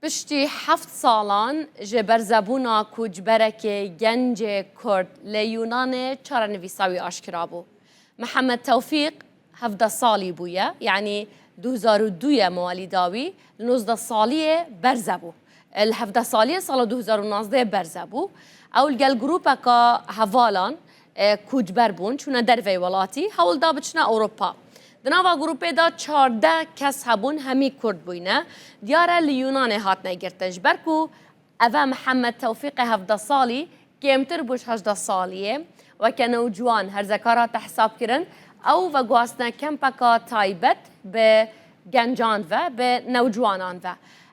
Piştî heft salan ji berzebûna koçberekê gencê Kurd li Yûnanê çarenivîsa wî aşkira bû. Mihemed Tewfîq 17 salî bûye, yanî 2002 ye mewalîda wî, li 19 saliyê berze bû. Li 17 saliyê sala 2019 berze bû. Ew li gel grûpeka hevalan koçber bûn, çûne derveyî welatî, hewl da biçine Ewropa. Di nava grûpê de 14 kes hebûn, hemî Kurd bûyne. Diyar e li Yûnanê hatine girtin. Ji ber ku eve Mihemed Tewfîqê 17 salî kêmtir bû ji 18 saliyê, weke newciwan herzekar hate hesabkirin, ew veguhastine kempeka taybet bi gencan ve, bi newciwanan ve.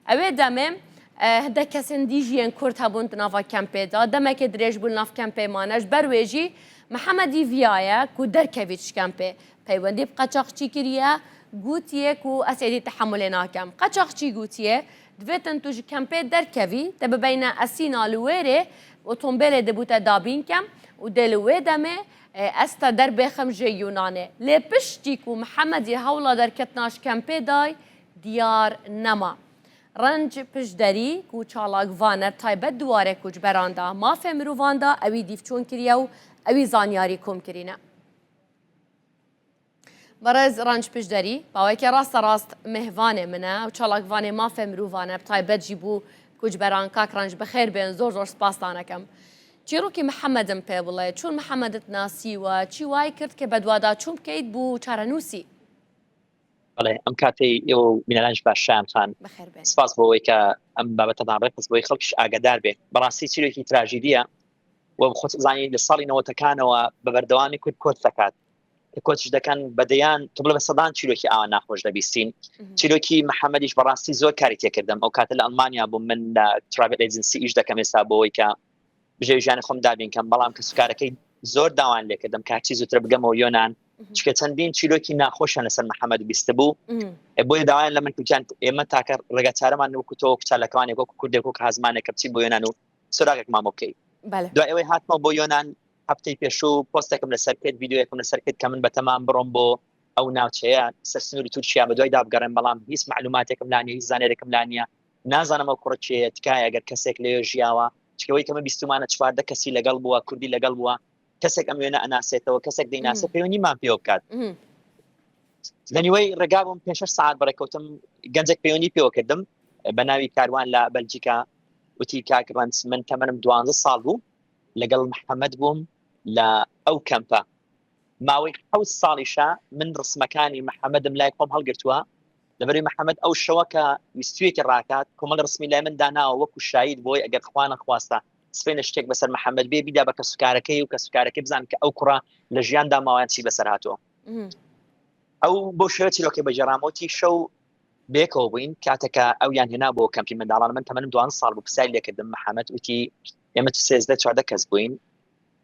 Ew ê demê hindek kesên dî jî yên Kurd hebûn di nava kempê de. Demekê dirêj bû li nav kempê mane. Ji ber wê jî Mihemedî viyaye ku derkevît ji kempê. Peywendî bi qeçaxçî kiriye, gotiye ku ez êdî tehemulê nakim. Qeçaxçî gotiye, divêtin tu ji kempê derkevî, te bibeyne Esîna li wêrê, otombêlê dibû te dabîn kem û dê li wê demê ez te derbêxim ji Yûnanê. Lê piştî ku Mihemedî hewla derketina ji kempê day, diyar nema. Renc Pişderî ku çalakvan e taybet di warê koçberan de, mafê mirovan de ewî dîvçûn kiriye û ewî zanyarî kom kirîne. Berêz Renc Pişderî bawekê raste rast mêhvanê min e û çalakvanê mafê mirovan e bi taybet jî bû koçberan kak Renc bi xêr bên zor zor spas danekim. Çîrokê Mihemedim pê bile çûn Mihemedet nasî we çî way kird ke bedwadaçûn bikeyt bû çarenûsî. بەڵێ ئەم کاتەی ئێوە و بینەرانیش باش شایان خان سپاس بۆ ئەوەی کە ئەم بابەتەتان ڕێکخست بۆی خەڵکیش ئاگادار بێت بەڕاستی چیرۆکی تراژیدیە و خۆت زانی لە ساڵی نەوەتەکانەوە بە بەردەوامی کورد کۆچ دەکات کە کۆچ دەکەن بە دەیان تۆ بڵێ بە سەدان چیرۆکی ئاوا ناخۆش دەبیستین چیرۆکی محەممەدیش بەڕاستی زۆر کاری تێکردم ئەو کاتە لە ئەڵمانیا بووم من لە travel agency ئیش دەکەم ئێستا بۆ ئەوەی کە بژێوی ژیانی خۆم دابین کەم بەڵام کەسوکارەکەی زۆر داوان لێکردم کاچی زووتر بگەمەوە یۆناان چکە چەندین چیرۆکی ناخۆشیان لەسەر محەممەد بیست بوو بۆیە داوایان لە من کوتیان ئێمە تاکە ڕێگا چارەمان وەکو تۆ چالەکانێک وەکو کوردێک وەک هازمانێک کە بچین بۆ یۆناان و سۆراغێکمان بۆ بکەیت دوای ئەوەی هاتمەوە بۆ یۆناان هەفتەی پێشوو پۆستێکم لەسەر کرد ڤیدیۆیەکم لەسەر کرد کە من بەتەمام بڕۆم بۆ ئەو ناوچەیە سەر سنووری تورکیا بە دوای دابگەڕێن بەڵام هیچ معلوماتێکم لانیە هیچ زانێرێکم لانیە نازانم ئەو کوڕە کێیە تکایە گەر کەسێک لەوێ ژیاوە چکەوەی کە من بیستومانە 14 کەسی لەگەڵ بووە کوردی لەگەڵ بووە کەسێک ئەم وێنە ئەناسێتەوە کەسێک دەیناسێ پەیوەندیمان پێوە بکات لە نیوەی ڕێگا بووم پێ شەش ساعت بەڕێکەوتم گەنجێک پەیوەندی پێوە کردم بە ناوی کاروان لە بەلجیکا وتی کاک ڕەنج من تەمەنم دوانزە ساڵ بوو لەگەڵ محەممەد بووم لە ئەو کەمپە ماوەی حەوت ساڵیشە من ڕسمەکانی محەممەدم لای خۆم هەڵگرتووە لەبەری محەممەد ئەو شەوە کە ویستویەتی ڕاکات کۆمەڵ ڕسمی لای من داناوە وەکو شاید بۆی ئەگەر خوانە خواستە سپێنە شتێک بەسەر محەممەد بێ بیدا بە کەسوکارەکەی و کەسوکارەکەی بزان کە ئەو کوڕە لە ژیاندا ماوەیان چی بەسەر هاتووە ئەو بۆ شێوە چیرۆکەی بەگێڕامەوتی شەو بێکەوە بووین کاتێکە ئەویان هێنا بۆ کەمپی منداڵان من تەمەنم دوان ساڵ بوو پرسیاری لێکردم محەممەد وتی ئێمە سێزدە 14 کەس بووین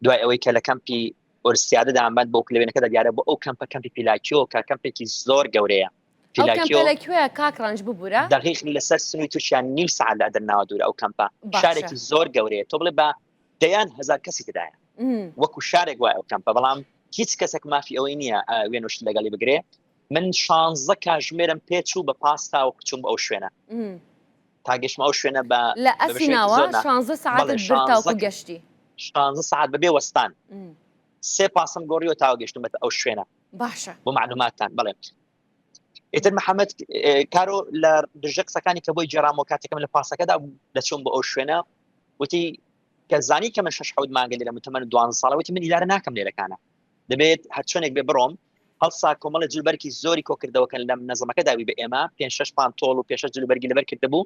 دوای ئەوەی کە لە کەمپی ئۆرسیادە دامبند بۆ لەوێنەکەدا دیارە بۆ ئەو کەمپە کەمپی پیلاکیۆ کە کەمپێکی زۆر گەورەیە پیلاکیۆ لەکوێ کاک ڕەنج ببورە دقیق لەسەر سنووری تورکیا نیو سەعات لە ئەدەناوە دوورە ئەو کەمپە شارێکی زۆر گەورەیە تۆ بڵێ بە دەیان هەزار کەسی تدایە وەکو شارێک وایە ئەو کەمپە بەڵام هیچ کەسێک مافی ئەوەی نییە وێنوشت لەگەڵی بگرێ من شانزە کاژمێرم پێچوو بە پاستا و کچوم ئەو شوێنە تا گەشتمە ئەو شوێنە بە لە ئەسیناوە شانزە سەعات تاوەکو گەشتی شانزە سەعات بەبێ وەستان سێ پاسم گۆڕیوە تاوە گەشتمەتە ئەو شوێنە باشە بۆ معلوماتتان بڵێ ئیتر محەممەد کارۆ لە دژە قسەکانی کە بۆی جێرامەوە کاتێکم لە پاسەکەدا دەچوم بۆ ئەو شوێنە وتی کە زانی کە من شش حەوت مانگە لێرە متەمەن دوان ساڵە وتی من ئیدارە ناکەم لێرەکانە دەبێت هەرچۆنێک بێ بڕۆم هەڵسا کۆمەڵە جلبەرکی زۆری کۆکردەوە کە لەم نەزمەکە داوی بە ئێمە پێ شش پانتۆڵ و پێشە جلوبەرگی لەبەر کردبوو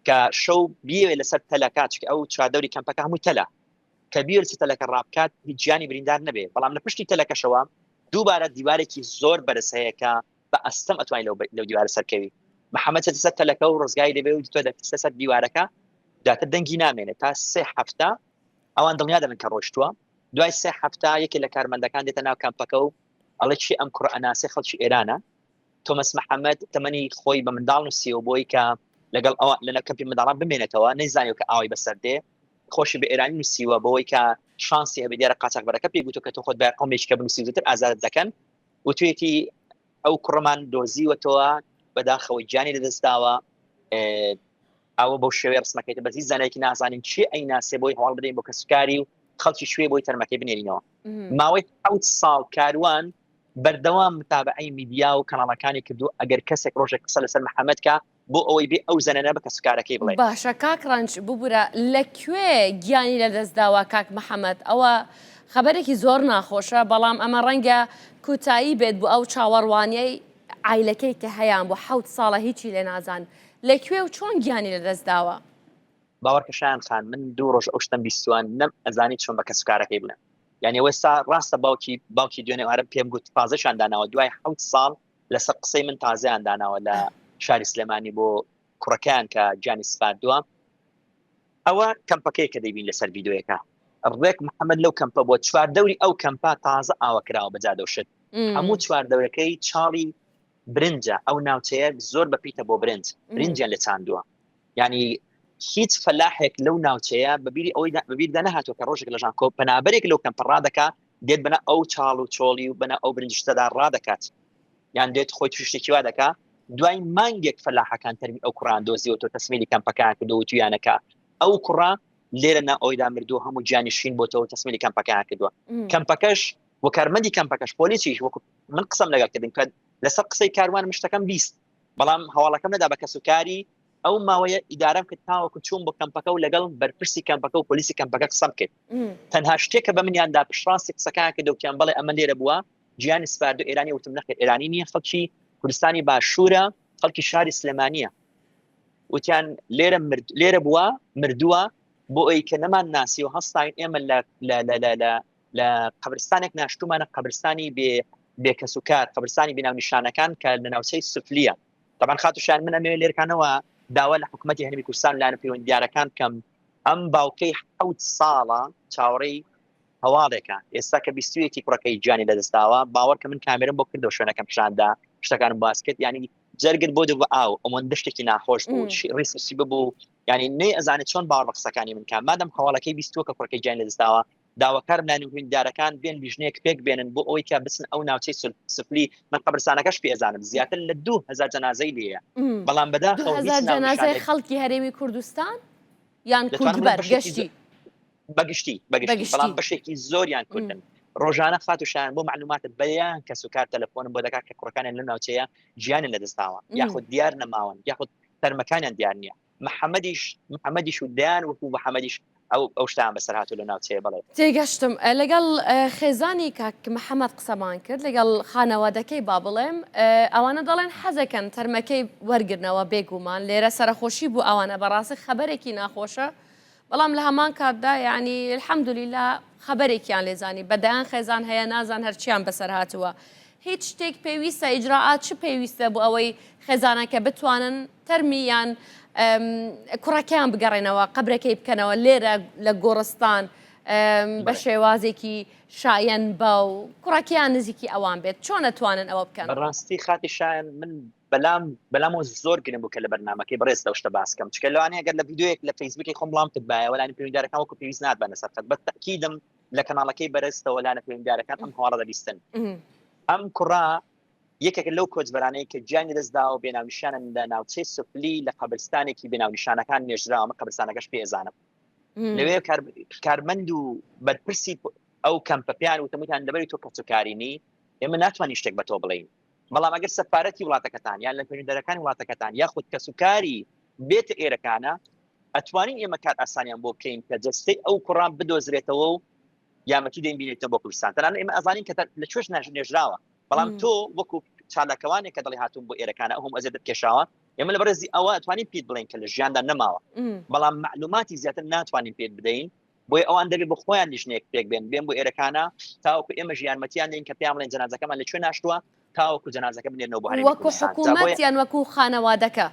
کە شەو بیەوێ لەسەر تەلەکە چکە ئەو چواردەوری کەمپەکە هەمووی تەلە کە بیەوێت لەسەر تەلەکە ڕابکات هیچ گیانی بریندار نەبێ بەڵام لە پشتی تەلەکەشەوە دووبارە دیوارێکی زۆر بەرز هەیە کە بە ئەستەم ئەتوانی لەو لەو دیوارە سەرکەوی محەممەد چێتە سەر تەلەکە و ڕزگای دەبێ و تۆ دەچیتە سەر دیوارەکە دواتر دەنگی نامێنێت تا سێ هەفتە ئەوان دڵنیا دەبن کە ڕۆشتووە دوای سێ هەفتە یەکێ لە کارمەندەکان دێتە ناو کەمپەکە و ئەڵێ چی ئەم کوڕە ئەناسێ خەڵکی ئێرانە تۆمەس محەممەد تەمەنی خۆی بە منداڵ نووسیەوە بۆی کە لەگەڵ ئەوە لە کەمپی منداڵان بمێنێتەوە نەیزانیەوە کە ئاوای بەسەر دێ خۆشی بە ئێرانی نووسیوە بەوەی کە شانسی هەبێ دیارە قاچاخبەرەکە پێی گوتووە کە تۆ خۆت بە قومێکی کە بنووسی زووتر ئازادت دەکەن وتویەتی ئەو کوڕەمان دۆزیوەتەوە بەداخەوە گیانی لەدەستداوە. ئەوە بەو شێوەیە ڕسمەکەیتە بەس هیچ زانایەکی نازانین چی ئەی ناسێ بۆی هەواڵ بدەین بۆ کەسوکاری و خەڵکی شوێ بۆی تەرمەکەی بنێرینەوە ماوەی حوت ساڵ کاروان بەردەوام متابعەی میدیا و کەناڵەکانی کردو ئەگەر کەسێک ڕۆژێک قسە لەسەر محەممەد کا بۆ ئەوەی بێ ئەو زەنەنە بە کەسوکارەکەی بڵێ. باشە کاک ڕەنج ببورە لە کوێ گیانی لەدەست داوە کاک محەمەد ئەوە خەبەرێکی زۆر ناخۆشە بەڵام ئەمە ڕەنگە کوتایی بێت بۆ ئەو چاوەڕوانیەی عایلەکەی کە هەیان بوو حەوت ساڵە هیچی لێ نازان لە کوێ و چۆن گیانی لەدەست داوە؟ باوەڕکە شایان خان من دوو ڕۆژ ئەو شتەم بیستووە نەم ئەزانی چۆن بە کەسوکارەکەی بڵێم یعنی ئێستا ڕاستە باوکی باوکی دوێنێ ئارم پێم گوت تازەشان داناوە دوای حەوت ساڵ لەسەر قسەی من تازیان داناوە لە شاری سلێمانی بۆ کوڕەکەیان کە گیانی سپاردووە ئەوە کەمپەکەی کە دەیبین لەسەر ڤیددیوەکە ڕێک محەممەد لەو کەمپە بۆ چوار دەوری ئەو کەمپە تازە ئاوە کراوە بە جادە و شت هەموو چوار دەورەکەی چاڵی برنجە ئەو ناوچەیە زۆر بە پیتە بۆ برنج برنجیان لە چاندووە ینی هیچ فەلاحێک لەو ناوچەیە بەبیری ئەوەی بەبیردا نەهاتوە کە ڕۆژێک لە ژانکۆ پەنابەرێک لەو کەمپە ڕادەکا دێت بەنا ئەو چاڵ و چۆڵی و بەنا ئەو برنجشتەدا ڕادەکات یان دێت خۆی توشتێکی وا دەکا دوای مانگێک فەلاحەکان تەرمی ئەو کوڕان دۆزیەوە تۆ تەسمیلی کەمپەکان کردو و تویانەکە ئەو کوڕە لێرە نا ئەویدا مردووە هەموو گیانی شین بۆتەوە تەسمیلی کەمپەکان کردووە کەمپەکەش و کارمەندی کەمپەکەش پۆلیسیش وەکو من قسەم لەگەڵ کردن کە لەسەر قسەی کاروان مشتەکەم 20 بەڵام هەواڵەکەم نەدا بە کەسوکاری ئەو ماوەیە ئیدارەم کرد تاوەکو چوون بۆ کەمپەکە و لەگەڵ بەرپرسی کەمپەکە و پۆلیسی کەمپەکە قسەم کرد تەنها شتێکە بە منیاندا پشتڕاستی قسەکان کرد وتیان بەڵێ ئەمە لێرە بووە گیانی سپاردو ئێرانی وتم نەخێر ئێرانی نییە خەڵکی کوردستانی باشوورە خەڵکی شاری سلێمانیە وتیان لێرە مرد لێرە بووە مردووە بۆ ئەوی کە نەمان ناسی و هەستاین ئێمە لە لە لە لە لە لە قبرستانێک ناشتومانە قبرستانی بێ بێکەس و کار قبرستانی بیناونیشانەکان کە لە ناوچەی سفلیە طبعا خاتوشان من ئەمەوێ لێرکانەوە داوا لە حکوومەتتی هەرمی کوردستان لایەنە پەیوەندیدارەکان بکەم ئەم باوکەی حەوت ساڵە چاوەڕێی هەواڵێکە ئێستا کە بیستویەتی کوڕەکەی گیانی لەدەستداوە باوەڕ کە من کامێرم بۆ کردەوە شوێنەکەم پیشاندا شتەکانم باس کرد ینی جەرگت بۆ دەبوو ئاو ئەوەندە شتێکی ناخۆش بوو ڕیسسی ببوو ینی نەی ئەزانێت چۆن باوەڕ بە قسەکانی من کە مادەم هەواڵەکەی بیستووە کە کوڕەکەی گیانی لەدەستداوە داواکارم لایەنە پەیوەندیدارەکان بێن لیژنەیەک پێک بێنن بۆ ئەوەی کە بچن ئەو ناوچەی سفلی من قەبرستانەکەش پێ ئەزانم زیاتر لە 2000 جەنازەی لێیە بەڵام بەداخەوە هیچ 2000 جەنازەی ناونیشانێک خەڵکی هەرێمی کوردستان یان دەتوانم بڵێم کوردبەر بەشێکی گەشتی بەگشتی بەگشتی بەڵام بەگشتی بەشێکی زۆریان کوردن ڕۆژانە خات و شایان بۆ معلوماتت بەیان کەس و کار تەلەفۆنم بۆ دەکات کە کوڕەکانیان لەو ناوچەیە گیانیان لەدەستداوە یاخود دیار نەماون یاخود تەرمەکانیان دیار نییە محەممەدیش محەممەدیش و دەیان وەکو محەممەدیش ئەو ئەو شتیان بەسەر هاتوو لە ناوچەیە بەڵێ. تێگەشتم. لەگەڵ خێزانی کاک محەمەد قسەمان کرد، لەگەڵ خانەوادەکەی با بڵێم، ئەوانە دەڵێن حەزەکەن تەرمەکەی وەرگرنەوە، بێگومان لێرە سەرەخۆشی بۆ ئەوانە بەڕاستی خەبەرێکی ناخۆشە، بەڵام لە هەمان کاتدا یەعنی الحمدللە خەبەرێکیان لێ زانی، بە دەیان خێزان هەیە نازان هەرچیان بەسەر هاتووە. هیچ شتێک پێویستە ئیجرائات چ پێویستە بۆ ئەوەی خێزانەکە بتوانن تەرمی یان کوڕەکەیان بگەڕێنەوە قەبرەکەی بکەنەوە لێرە لە گۆڕستان بە شێوازێکی شایەن بە و کوڕەکەیان نزیکی ئەوان بێت چۆن ئەتوانن ئەوە بکەن؟ بەڕاستی خاتی شایەن من بەلام بەلامەوە زۆر گرنگ بوو کە لە بەرنامەکەی بەڕێز لەو شتە باس کەم چکە لەوانەیە گەر لە ڤیدیۆیەک لە فەیسبووکی خۆم بڵاوم کردبایە وەلانی پەیوەندیدارەکان وەکو پێویست ناتبەنە سەر خەت بە تەئکیدم لە کەناڵەکەی بەرزتەوە لایەنە پەیوەندیدارەکان ئەم هەواڵە دەبیستن ئەم کوڕە یەکێکە لەو کۆچبەرانەی کە گیانی لەدەستداوە بێناونیشانن لە ناوچەی سفلی لە قەبرستانێکی بێناونیشانەکان نێژراوە من قەبرستانەکەش پێ ئەزانم لەوێ کارمەند و بەرپرسی ئەو کەمپە پێیان وتم وتیان لەبەری تۆ کەسوکاری نی ئێمە ناتوانین شتێک بە تۆ بڵێین بەڵام ئەگەر سەفارەتی وڵاتەکەتان یان لە پەیوەندیدارەکانی وڵاتەکەتان یاخود کەسوکاری بێتە ئێرەکانە ئەتوانین ئێمە کار ئاسانیان بۆ بکەین کە جەستەی ئەو کوڕان بدۆزرێتەوە و یارمەتی دەین بینێتەوە بۆ کوردستان تەنانەت ئێمە ئەزانین کە لە کوێش نێژراوە بەڵام تۆ وەکو چالاکەوانێک کە دەڵێ هاتوون بۆ ئێرەکانە ئەو هەموو ئەزیەتت کێشاوە ئێمە لە بەڕێزی ئەوە ئەتوانین پێت بڵێین کە لە ژیاندا نەماوە بەڵام معلوماتی زیاتر ناتوانین پێت بدەین بۆیە ئەوان دەبێت بۆ خۆیان لیژنەیەک پێک بێن بێن بۆ ئێرەکانە تاوەکو ئێمەش یارمەتیان دەین کە پێیان بڵێن جەنازەکەمان لە کوێ ناشتووە تاوەکو جەنازەکە بنێرنەوە بۆ هەرێمی وەکو کوردستان جا حکوومەت بۆیە یان وەکو خانەوادەکە؟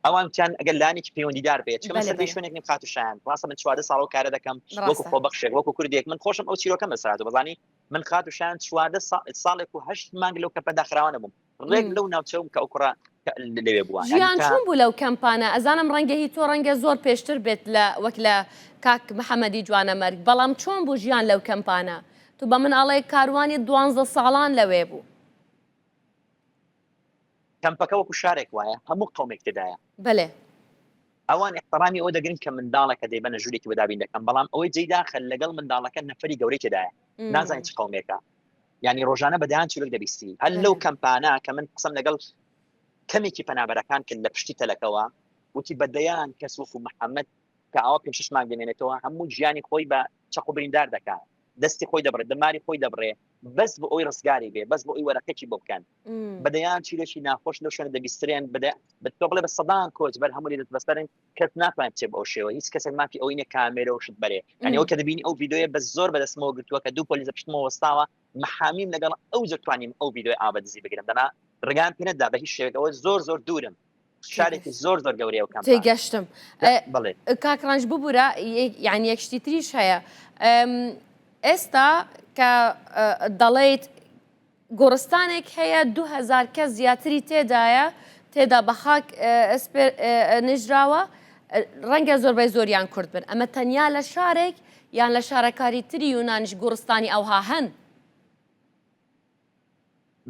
ئەوان وتیان ئەگەر لایەنێکی پەیوەندیدار بێت چونکە من بەلێ سەربەی بەلێ شوێنێک نیم خاتوو شایان ڕاستە من 14 ساڵە ئەو کارە دەکەم وەکو ڕاستە خۆبەخشێک وەکو کوردێک من خۆشم ئەو چیرۆکەم بەسەر هاتووە بەزانی من خاتوو شایان 14 ساڵێک و هەشت مانگ لەو کەمپە داخراوە نەبووم ڕێک لەو ناوچەوم کە ئەو کوڕە لەوێ بووە ژیان چۆن بوو لەو کەمپانە ئەزانم ڕەنگە هی تۆ ڕەنگە زۆر پێشتر بێت لە وەک لە کاک محەممەدی جوانەمەرگ بەڵام چۆن بوو ژیان لەو کەمپانە تو بە من ئاڵێ کاروانی دوانزە ساڵان لەوێ بوو کەمپەکە وەکو شارێک وایە هەموو قومێک تێدایە بەلێ. ئەوان احترامی ئەوە دەگرن کە منداڵەکە دەیبەنە ژوورێکی بۆ دابین دەکەن بەڵام ئەوەی جێی داخە لەگەڵ منداڵەکە نەفەری گەورەی تێدایە نازانین چ قومێکە یعنی ڕۆژانە بەدەیان چیرۆک دەبیستی هەر لەو کەمپانە کە من قسەم لەگەڵ کەمێکی پەنابەرەکان کرد لە پشتی تەلەکەوە وتی بەدەیان کەس وەکو محەممەد کە ئەوە پێ شش مانگ دەمێنێتەوە هەموو ژیانی خۆی بە چەقو بریندار دەکات دەستی خۆی دەبڕێت دەماری خۆی دەبڕێ بەس بۆ ئەوی ڕزگاری بێ بەس بۆ ئەوی وەرەقێکی بۆ بکەن بەدەیان چیرۆکی ناخۆش لەو شوێنە دەبیسترێن بدە بە تۆ بڵێ بە سەدان کۆچ بەر هەموو لێ بەسەرن کەس ناتوانێت بچێت بەو شێوە هیچ کەسێک مافی ئەوەی نییە کامێرە و شت بەرێ یعنی ئەو کە دەبینی ئەو ڤیدیۆیە بە زۆر بەدەستمەوە گرتووە کە دوو پۆلیس لە پشتمەوە وەستاوە محامیم لەگەڵ ئەو زۆر توانیم ئەو ڤیدیۆی ئاوا بە دزی بگرم دەنا ڕێگایان پێ نەدا بە هیچ شێوەیەک ئەوە زۆر زۆر دوورم شارێکی زۆر زۆر گەورەیە و کەمپە تێگەشتم بەڵێ کاک ڕەنج ببورە یعنی یەک شتی تریش هەیە ئێستا کە دەڵێیت گۆڕستانێک هەیە 2000 کەس زیاتری تێدایە تێدا بە خاک نێژراوە ڕەنگە زۆربەی زۆریان کورد بن ئەمە تەنیا لە شارێک یان لە شارەکاری تری یونانیش گۆڕستانی ئەوها هەن؟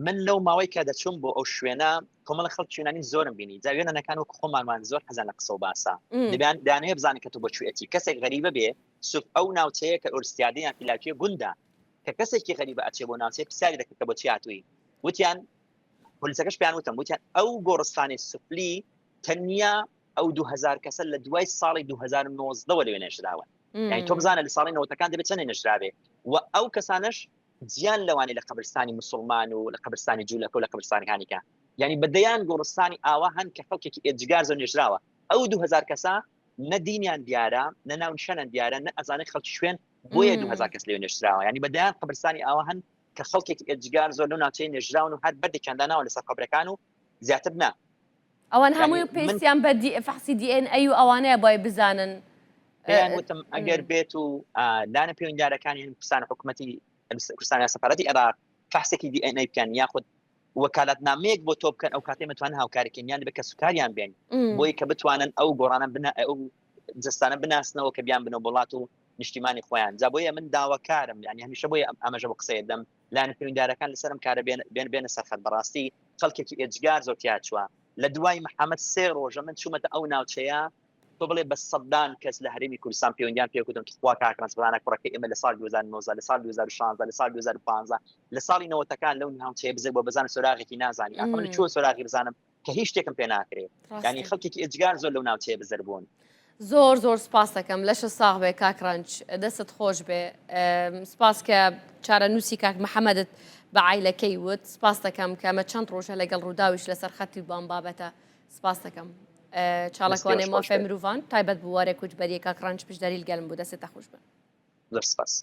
من لەو ماوەی کە دەچوم بۆ ئەو شوێنە کۆمەڵە خەڵکی یونانی زۆرم بینی جا یۆنانەکان وەک خۆمان وان زۆر حەزیان لە قسە و باسە دەبیان دانەیە بزانن کە تۆ بۆ کوێ ئەچی کەسێک غەریبە بێ سوف ئەو ناوچەیە کە ئۆرستیادە یان فیلاکیە گوندە کە کەسێکی غەریبە ئەچێ بۆ ناوچەیە پرسیاری دەکرد کە بۆچی هاتووی وتیان پۆلیسەکەش پێیان وتم وتیان ئەو گۆڕستانی سفلی تەنیا ئەو 2000 کەسە لە دوای ساڵی 2019 لەوێ نێژراون یعنی تۆ بزانە لە ساڵی نەوەتەکان دەبێت چەندێ نێژرابێ و ئەو کەسانەش جیان لەوانەی لە قەبرستانی مسلمان و لە قەبرستانی جوولەکە و لە قەبرستانەکانی کە یعنی بە دەیان گۆڕستانی ئاوا هەن کە خەڵکێکی ئێجگار زۆر نێژراوە ئەو 2000 کەسە نە دینیان دیارە نە ناونیشانیان دیارە نە ئەزانێت خەڵکی شوێن بۆیە 2000 کەس لەوێ نێژراوە یعنی بە دەیان قەبرستانی ئاوا هەن کە خەڵکێکی ئێجگار زۆر لەو ناوچەیە نێژراون و هەر بەردێکیان داناوە لەسەر قەبرەکان و زیاتر نا. ئەوان هەمووی پێویستیان بە فەحسی دی ئێن ئەی و ئەوانەیە بای بزانن. پێیان وتم ئەگەر بێت و لایەنە پەیوەندیدارەکانی کوردستان حکوومەتی کوردستان یا سەفارەتی عێراق فەحسێکی دی ئێن ئەی بکەن یاخود وەکالەتنامەیەک بۆ تۆ بکەن ئەو کاتێ متوانن هاوکاریکەن یان بە کەسوکاریان بێن بۆی کە بتوانن ئەو گۆڕانە بنا ئەو جستانە بناسنەوە کە بیان بنەوە وڵات و نیشتیمانی خۆیان جا بۆیە من داواکارم یعنی هەمیشە بۆیە ئاماژە بۆ قسەیە دەم لایەنە پەیوەندیدارەکان لەسەر ئەم کارە بێن بێن بێنە سەرخەت بەڕاستی خەڵکێکی ئێجگار زۆر تیا چووە لە دوای محەممەد سێ ڕۆژە من چوومەتە ئەو ناوچەیە تۆ بڵێ بە سەدان کەس لە هەرێمی کوردستان پەیوەندیان پێ کردم تخوا کاک ڕەنجبرانە کوڕەکەی ئێمە لە ساڵ 2019 لە ساڵ 2016 لە ساڵ 2015 لە ساڵی نەوەتەکان لەو ناوچەیە بزر بۆ بزانم سۆراغێکی نازانی ئاخە من چووە سۆراغی بزانم کە هیچ شتێکم پێ ناکرێ ینی خەڵکێکی ئێجگار زۆر لەو ناوچەیە بزر بوون. زۆر زۆر سپاس دەکەم لەشە ساغ بێ کاک ڕەنج دەستت خۆش بێ سپاس کە چارەنووسی کاک محەممەدت بە عیلەکەی وت سپاس دەکەم کە ئەمە چەند ڕۆژە لەگەڵ ڕووداویش لەسەر خەتی بام بابەتە سپاس دەکەم چاڵەکوانێ مافێ مرۆڤان تایبەت بوارێ کوچبەریە کاک ڕەنج پشدەریل گەلم بوو دەستێتە خۆش بن. زۆر سپاس.